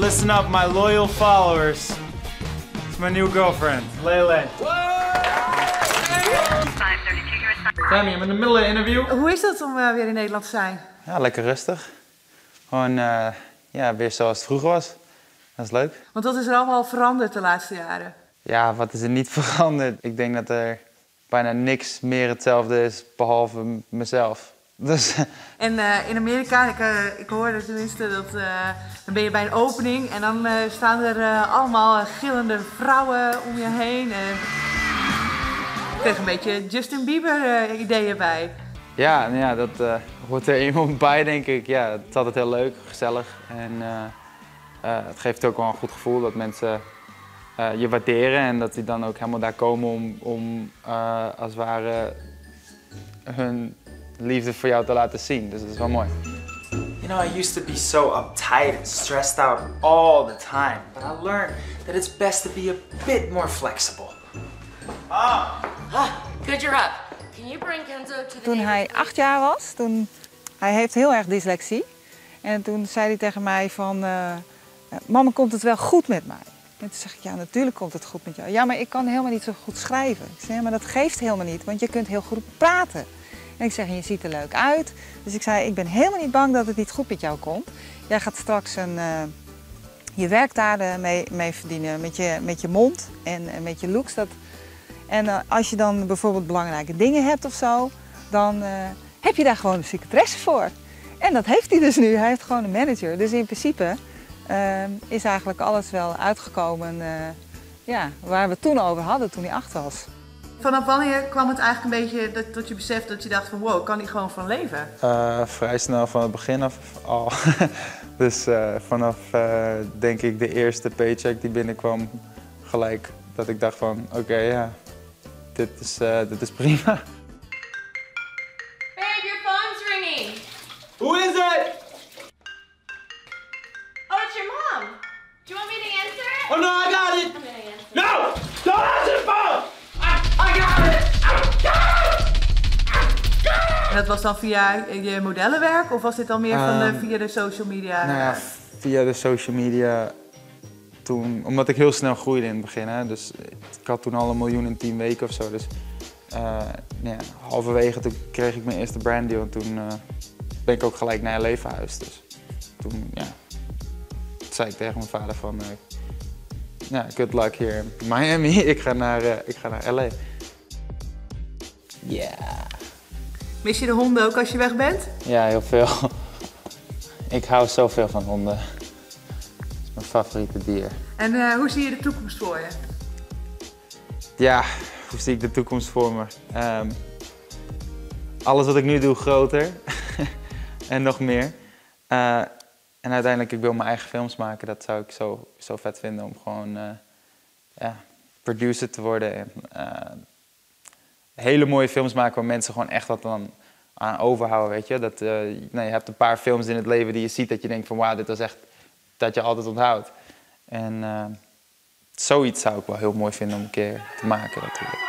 Listen up, my loyal followers. It's my new girlfriend, Lele. Tammy, I'm in the middle of an interview. Hoe is dat om weer in Nederland te zijn? Ja, lekker rustig. Gewoon ja, weer zoals het vroeger was. Dat is leuk. Want wat is er allemaal veranderd de laatste jaren? Ja, wat is er niet veranderd? Ik denk dat er bijna niks meer hetzelfde is, behalve mezelf. Dus. En in Amerika, ik hoorde tenminste dat dan ben je bij een opening en dan staan er allemaal gillende vrouwen om je heen. En ik kreeg een beetje Justin Bieber ideeën bij. Ja, nou ja, dat hoort er eenmaal bij, denk ik. Ja, het is altijd heel leuk, gezellig. En het geeft ook wel een goed gevoel dat mensen je waarderen en dat die dan ook helemaal daar komen om als het ware hun liefde voor jou te laten zien. Dus dat is wel mooi. I used to be so uptight and stressed out all the time. But I learned that it's best to be a bit more flexible. Ah, good, you're up. Can you bring Kenzo to the Toen hij 8 jaar was, toen, hij heeft heel erg dyslexie. En toen zei hij tegen mij van: "Mama, komt het wel goed met mij?" En toen zeg ik: "Ja, natuurlijk komt het goed met jou." "Ja, maar ik kan helemaal niet zo goed schrijven." Ik zei: "Ja, maar dat geeft helemaal niet, want je kunt heel goed praten." En ik zeg: "En je ziet er leuk uit." Dus ik zei: "Ik ben helemaal niet bang dat het niet goed met jou komt. Jij gaat straks je werk daar mee verdienen, met je mond en met je looks. En als je dan bijvoorbeeld belangrijke dingen hebt of zo, dan heb je daar gewoon een secretaresse voor." En dat heeft hij dus nu. Hij heeft gewoon een manager. Dus in principe is eigenlijk alles wel uitgekomen, ja, waar we het toen over hadden toen hij 8 was. Vanaf wanneer kwam het eigenlijk een beetje dat je beseft dat je dacht van: wow, ik kan hier gewoon van leven? Vrij snel van het begin af al. Dus vanaf denk ik de eerste paycheck die binnenkwam, gelijk dat ik dacht van: oké, ja, dit is prima. Babe, your phone's ringing. Who is it? Oh, it's your mom. Do you want me to answer it? Oh no, I got it! I'm gonna answer. No! Don't answer the phone! I got it! I got it! En dat was dan via je modellenwerk of was dit dan meer via de social media? Nou ja, via de social media toen, omdat ik heel snel groeide in het begin. Hè, dus ik had toen al 1 miljoen in 10 weken of zo. Dus nou ja, halverwege toen kreeg ik mijn eerste brand deal en toen ben ik ook gelijk naar LA verhuisd. Dus toen, ja, zei ik tegen mijn vader van: "Ja, good luck here in Miami, ik ga naar LA." Yeah. Mis je de honden ook als je weg bent? Ja, heel veel. Ik hou zoveel van honden. Het is mijn favoriete dier. En hoe zie je de toekomst voor je? Ja, hoe zie ik de toekomst voor me? Alles wat ik nu doe groter en nog meer. En uiteindelijk, ik wil mijn eigen films maken. Dat zou ik zo, zo vet vinden om gewoon ja, producer te worden. En hele mooie films maken waar mensen gewoon echt wat dan aan overhouden, weet je. Dat, nou, je hebt een paar films in het leven die je ziet dat je denkt van: wauw, dit was echt dat je altijd onthoudt. En zoiets zou ik wel heel mooi vinden om een keer te maken natuurlijk.